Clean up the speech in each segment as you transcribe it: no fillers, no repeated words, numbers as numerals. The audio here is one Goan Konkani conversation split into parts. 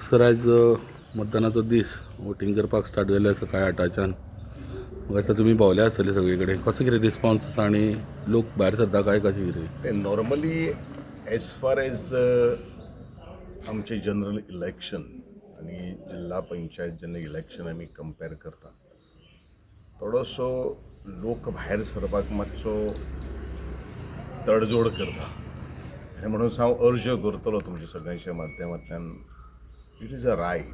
सर, आयज मतदानाचो दीस. वोटींग करपाक स्टार्ट जालें सकाळी 8च्यान. म्हाका दिसता तुमी भोंवले आसतले सगळे कडेन. कसो कितें रिस्पॉन्स आसा आनी लोक भायर सरता काय कशें कितें? नॉर्मली एज फार एज आमचे जनरल इलेक्शन आनी जिल्हा पंचायत जेन्ना इलेक्शन आमी कंपेर करतात, थोडोसो लोक भायर सरपाक मातसो तडजोड करता. आनी म्हणून हांव अर्ज करतलो तुमच्या सगळ्यांच्या माध्यमांतल्यान, it is a right,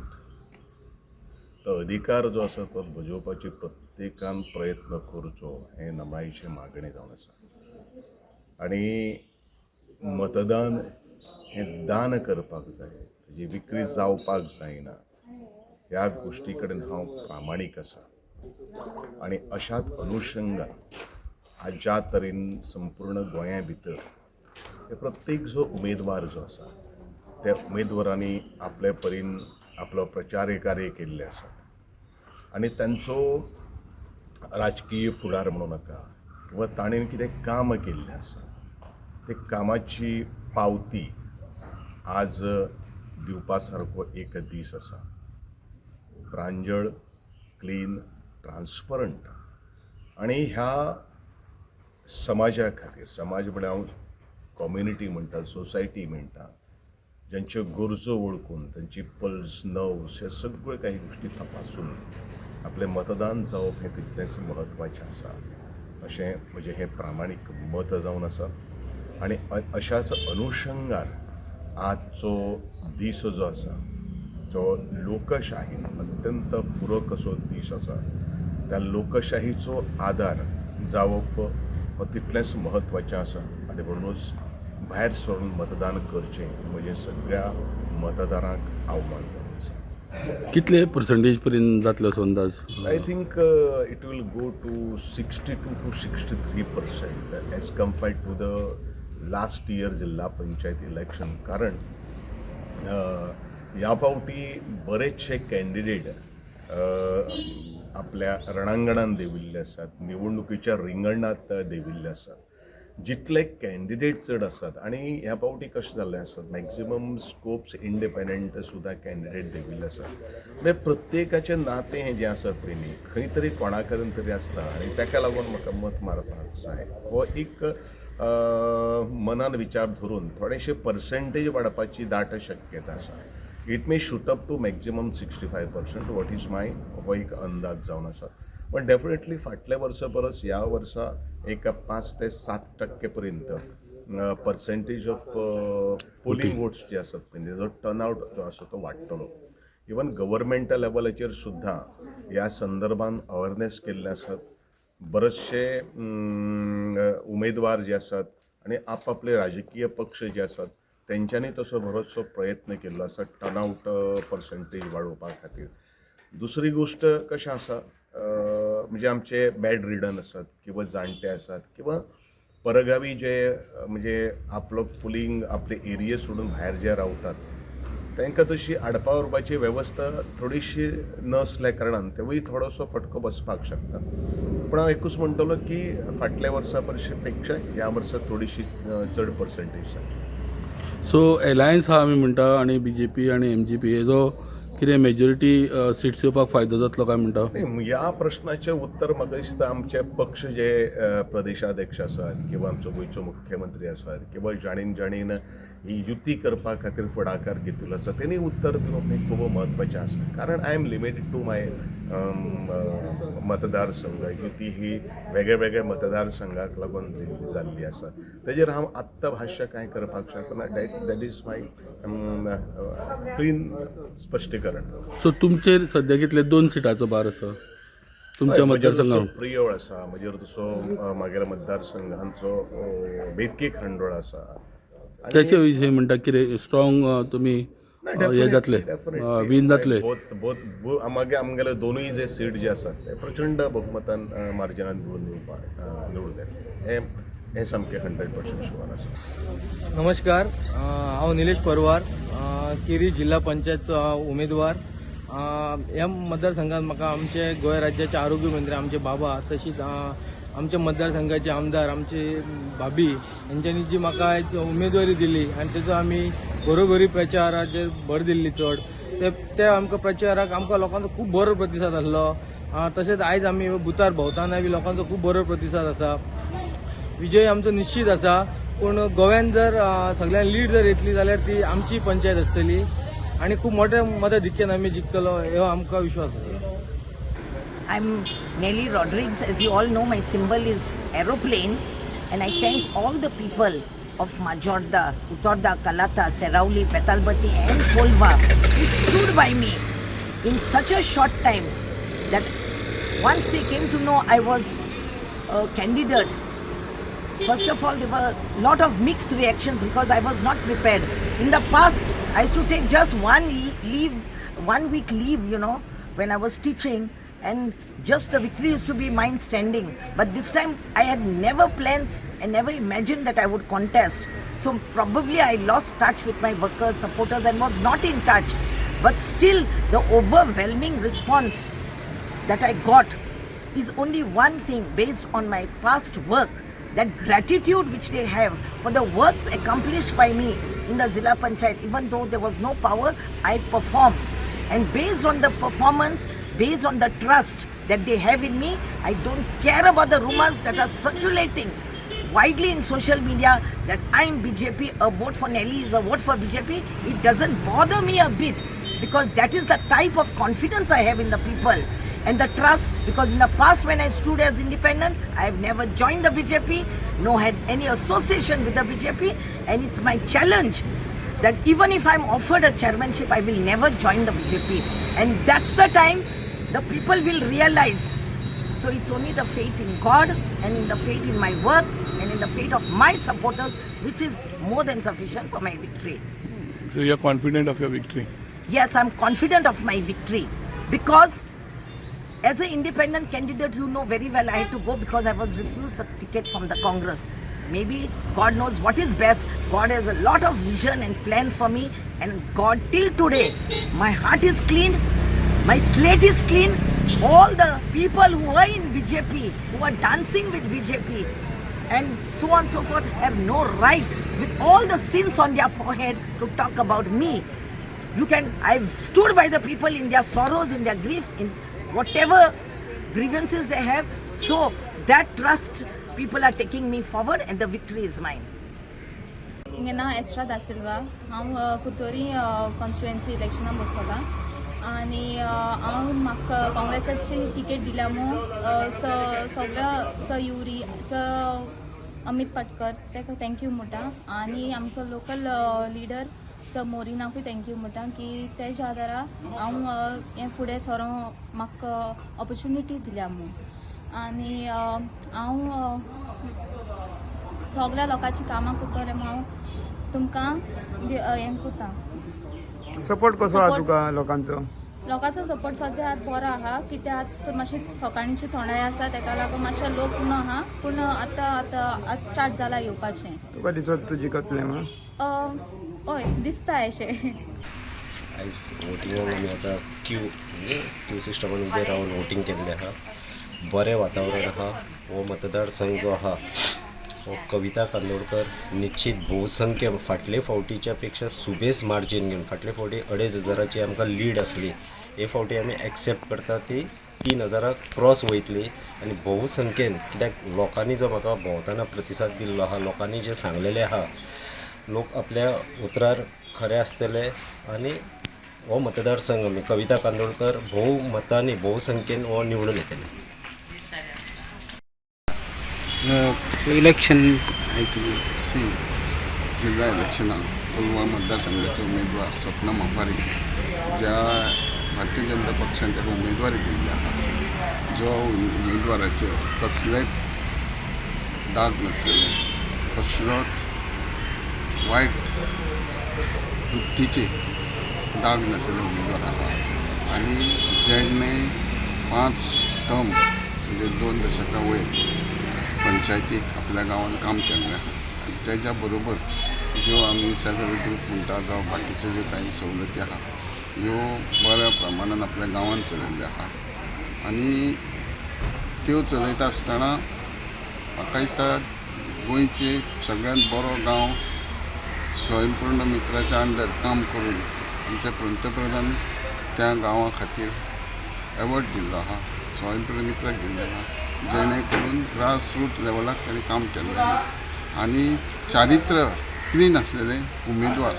तो अधिकार जो आसा तो बजोवपाची प्रत्येकान प्रयत्न करचो हें नमळायेचें मागणें जावन आसा. आनी मतदान हें दान करपाक जाय, ताजी विक्री जावपाक जायना. ह्या गोश्टी कडेन हांव प्रामाणीक आसा. आनी अशाच अनुशंगान आज ज्या तरेन संपूर्ण गोंया भितर हे प्रत्येक जो उमेदवार जो आसा, त्या उमेदवारांनी आपले परीन आपलो प्रचार कार्य केल्लें आसा आनी तांचो राजकीय फुडार म्हणूं नाका किंवा ताणें कितें काम केल्लें आसा, ते कामाची पावती आज दिवपा सारको एक दीस आसा. प्रांजळ, क्लीन, ट्रान्सपरंट आनी ह्या समाजा खातीर, समाज म्हळ्यार हांव कम्युनिटी म्हणटा, सोसायटी म्हणटा, ज्यांच्यो गरजो वळखून तांची पल्स, नर्व्स ह्या सगळ्यो काही गोश्टी तपासून आपलें मतदान जावप हें तितलेंच म्हत्वाचें आसा, अशें म्हजें हें प्रामाणीक मत जावन आसा. आनी अशाच अनुशंगान आजचो दीस जो आसा तो लोकशाहीन अत्यंत पुरक असो दीस आसा. त्या लोकशाहीचो आदार जावप हो तितलेंच म्हत्वाचें आसा आनी म्हणूनच भायर सरून मतदान करचें म्हजें सगळ्या मतदारांक आव्हान जावन आसा. कितले पर्संटेज पर्यंत जातलो असो अंदाज? I think it will go to 62 to 63% as compared to the last year जिल्हा पंचायत इलेक्शन, कारण ह्या फावटी बरेचशे कॅन्डिडेट आपल्या रणांगणान देंविल्ले आसात, निवडणुकीच्या रिंगणांत देंविल्ले आसात. जितले कॅन्डिडेट चड आसात आनी ह्या फावटी कशें जाल्लें आसा, मॅक्झिमम स्कोप्स इंडिपेंडंट सुद्दां कॅन्डिडेट देंविल्ले आसात. म्हणजे प्रत्येकाचें नातें हें जें आसा पळय न्ही, खंय तरी कोणा कडेन तरी आसता आनी ताका लागून म्हाका मत मारपाक जाय हो एक मनान विचार धरून थोडेशे पर्संटेज वाडपाची दाट शक्यता आसा. It may shoot up to maximum 65%, what is my हो एक अंदाज जावन आसा. पण डेफिनेटली फाटल्या वर्सा परस ह्या वर्सा एक 5 ते 7% पर्यंत पर्सेंटेज ऑफ पोलिंग वोट्स जे आसात, म्हणजे जो टर्नआउट जो आसा तो वाडटलो. इवन गव्हर्मेंटा लेवलाचेर सुद्दां ह्या संदर्भान अवेरनेस केल्ले आसात. बरेचशे उमेदवार जे आसात आनी आपआपले राजकीय पक्ष जे आसात, तेंच्यांनी तसो बरोचसो प्रयत्न केल्लो आसा टर्नआउट पर्संटेज वाडोवपा खातीर. दुसरी गोश्ट कशें आसा, म्हणजे आमचे बेड रिडन आसात किंवा जाणटे आसात किंवा परगावी जे म्हणजे आपलो पुलींग आपले एरिये सोडून भायर जे रावतात, तांकां तशी हाडपा व्हरपाची वेवस्था थोडीशी नासल्या कारणान तेवूय थोडोसो फटको बसपाक शकता. पूण हांव एकूच म्हणटलो की फाटल्या वर्सा परशे पेक्षा ह्या वर्सा थोडीशी चड पर्संटेज जाली. सो एलायन्स आहा आमी म्हणटा आनी बीजेपी आनी एमजीपी हेजो कितें मेजॉरिटी सिट्स येवपाक फायदो जातलो काय म्हणटा? नाही, ह्या प्रश्नाचें उत्तर म्हाका दिसता आमचे पक्ष जे प्रदेशाध्यक्ष आसात किंवा आमचो गोंयचो मुख्यमंत्री आसात किंवा जाणीन जाणीन ही युती करपा खातीर फुडाकार घेतिल्लो आसा, तेणी उत्तर दिवप हें खूब म्हत्वाचें आसा. कारण I am limited to my मतदारसंघ. युती ही वेगळे वेगळे मतदारसंघाक लागून जाल्ली आसा. तेजेर हांव आत्तां भाश्य कांय करपाक शकना. That is my clean स्पश्टीकरण. सो तुमचेर सद्या कितले, दोन सिटाचो भार आसा तुमच्या हय, म्हजेर मतदारसंघात? तसो प्रियोळ आसा, म्हजेर तसो म्हागेल्या मतदारसंघांचो बेतकी खांडोळ आसा आनी त्याचे विशयी म्हणटा कितें, स्ट्रॉंग तुमी हे जातले, विन जातले? बोथ बोथ मागीर आमगेले दोनूय जे सीट जे आसात ते प्रचंड बहुमतान मार्जिनान निवडून येवपाक निवडून येतले, हें हें सामकें 100% शुअर आसा. नमस्कार, हांव निलेश परवार, केरी जिल्हा पंचायतचो हांव उमेदवार. ह्या मतदारसंघात म्हाका आमचे गोंय राज्याचे आरोग्य मंत्री आमचे बाबा, तशीच आमच्या मतदारसंघाचे आमदार आमचे भाभी हेंच्यांनी जी म्हाका आयज उमेदवारी दिली आनी तेजो आमी घरोघरी प्रचाराचेर भर दिल्ली चड. ते ते आमकां प्रचाराक आमकां लोकांचो खूब बरो प्रतिसाद आसलो. तशेंच आयज आमी बुथार भोंवतना बी लोकांचो खूब बरो प्रतिसाद आसा. विजय आमचो निश्चीत आसा, पूण गोव्यान जर सगळ्यान लीड जर येतली जाल्यार ती आमची पंचायत आसतली आनी खूब मोठ्या मोठ्या दिक्केन आमी जिखतलो हो आमकां विश्वास आसा. I'm Nelly Rodrigues. As you all know, my symbol is aeroplane, and I thank all the people of Majorda, Utorda, Kalata, Serauli, Betalbati, and Kolva who stood by me in such a short time that once they came to know I was a candidate, first of all, there were a lot of mixed reactions because I was not prepared. In the past, I used to take just one leave, 1 week leave, when I was teaching, and just the victory used to be mine standing. But this time, I had never plans and never imagined that I would contest. So probably I lost touch with my workers, supporters, and was not in touch. But still, the overwhelming response that I got is only one thing based on my past work, that gratitude which they have for the works accomplished by me in the Zilla Panchayat. Even though there was no power, I performed. And based on the performance, based on the trust that they have in me, I don't care about the rumors that are circulating widely in social media that I'm BJP, a vote for Nelly is a vote for BJP. It doesn't bother me a bit because that is the type of confidence I have in the people and the trust, because in the past when I stood as independent, I have never joined the BJP, nor had any association with the BJP, and it's my challenge that even if I'm offered a chairmanship, I will never join the BJP. And that's the time the people will realize. So it's only the faith in God and in the faith in my work and in the faith of my supporters, which is more than sufficient for my victory. So you are confident of your victory? Yes, I'm confident of my victory because as an independent candidate, you know very well I had to go because I was refused the ticket from the Congress. Maybe God knows what is best. God has a lot of vision and plans for me, and God, till today, my heart is clean, my slate is clean. All the people who were in BJP, who are dancing with BJP, and so on and so forth, have no right with all the sins on their forehead to talk about me. You can I've stood by the people in their sorrows, in their griefs, in whatever grievances they have. So that trust, people are taking me forward, and the victory is mine. म्हगे नांव एस्ट्रा दासिल्वा. हांव कुर्तोरी कॉन्स्टिट्युएन्सी इलेक्शनाक बसोलां आनी हांव म्हाका काँग्रेसाची टिकेट दिल्या म्हूण सगळ्या sir Yuri, sir Amit Patkar ताका thank you म्हणटा आनी आमचो लोकल लिडर सर मोरिनाकूय thank you म्हणटा की तेज्या आदारा हांव हें फुडें सरों म्हाका ऑपॉर्च्युनिटी दिल्या म्हूण. आनी हांव सगळ्या लोकांची कामां करतलें म्हूण हांव तुमकां हें करता. सपोर्ट कसो आहा Support- तुका लोकांचो? लोकांचो सपोर्ट सद्या आतां बरो आहा, कित्याक आतां मातशी सकाळची थंडाय आसा, तेका लागून मातशे लोक उणो आहा, पूण आतां आतां आतां स्टार्ट जाला येवपाचें. तुका दिसत तूं जिखतलें म्हणून? हय, दिसता अशें. आयज वोटिंगाक आमी आतां क्यू, म्हणजे क्यू सिस्टमान उबे रावन वोटींग केल्लें आहा. बरें वातावरण आहा. हो मतदारसंघ जो आहा हो कविता कांदोळकर निश्चीत भोवसंख्य, फाटले फावटीच्या पेक्षा सुबेज मार्जीन घेवन. फाटले फावटी 2500ची आमकां लीड आसली, हे फावटी आमी एक्सेप्ट करता ती 3000 क्रॉस वयतली आनी भोवसंख्येन, कित्याक लोकांनी जो म्हाका भोंवतना प्रतिसाद दिल्लो आहा, लोकांनी जें सांगलेलें आहा, लोक आपल्या उतरार खरे आसतले आनी हो मतदारसंघ आमी कविता कांदोळकर भोव मतांनी, भोवसंख्येन हो निवडून येतले. Election actually. सी, जिल्हा इलेक्शनाक कोलवा मतदारसंघाचे उमेदवार स्वप्ना मापारी, ज्या भारतीय जनता पक्षान ताका उमेदवारी दिल्ली आहा, जो उमेदवाराचेर कसलेच दाग नासलेले, कसलोच वायट वृत्तीचे दाग नासलेले उमेदवार आहा आनी जेणे 5 टर्म, म्हणजे 2 दशकां वयर पंचायतीक आपल्या गांवांत काम केल्लें आहा आनी तेज्या बरोबर ज्यो आमी सेल्फ हेल्प ग्रूप म्हणटा जावं बाकीच्यो ज्यो कांय सवलती आहा, ह्यो बऱ्या प्रमाणान आपल्या गांवांत चलयल्ल्यो आहा. आनी त्यो चलयता आसतना म्हाका दिसता गोंयचे सगळ्यांत बरो गांव स्वयंपूर्ण मित्राच्या अंडर काम करून आमचे पंतप्रधान त्या गांवा खातीर एवॉर्ड दिल्लो आहा, स्वयंप्रेमित्राक दिल्लो आहा, जेणे करून ग्रास रूट लेवलाक ताणें काम केल्लें आहा. आनी चारित्र क्लीन आसलेले उमेदवार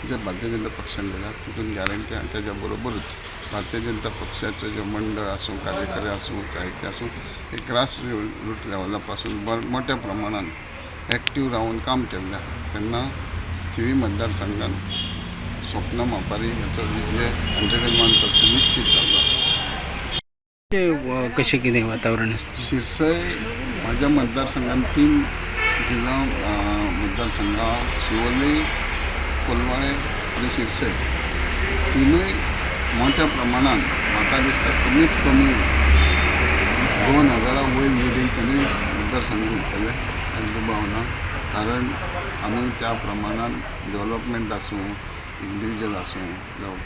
जे भारतीय जनता पक्षान दिला तितून गॅरंटी. आनी तेज्या बरोबरूच भारतीय जनता पक्षाचो जे मंडळ आसूं, कार्यकर्ते आसूं, साहित्य आसूं, हे ग्रास रूट लेवला पासून मोठ्या प्रमाणान एक्टीव रावन काम केल्लें आहा. तेन्ना थिवी मतदारसंघान स्वप्न मापारी हाचो विजय 101% निश्चित जाल्लो आहा. कशें कितें वातावरण आसा? शिरसय म्हाज्या मतदारसंघात तीन जिल्हा मतदारसंघ, शिवोली, कोलवाळे आनी शिरसय, तिनूय मोठ्या प्रमाणान म्हाका दिसता कमीत कमी 2000 वयर लिडीन तिनूय मतदारसंघ वयतले हाका दुबाव ना. कारण आमी त्या प्रमाणान डेवलपमेंट आसूं, इंडिविज्युअल आसूं, जावं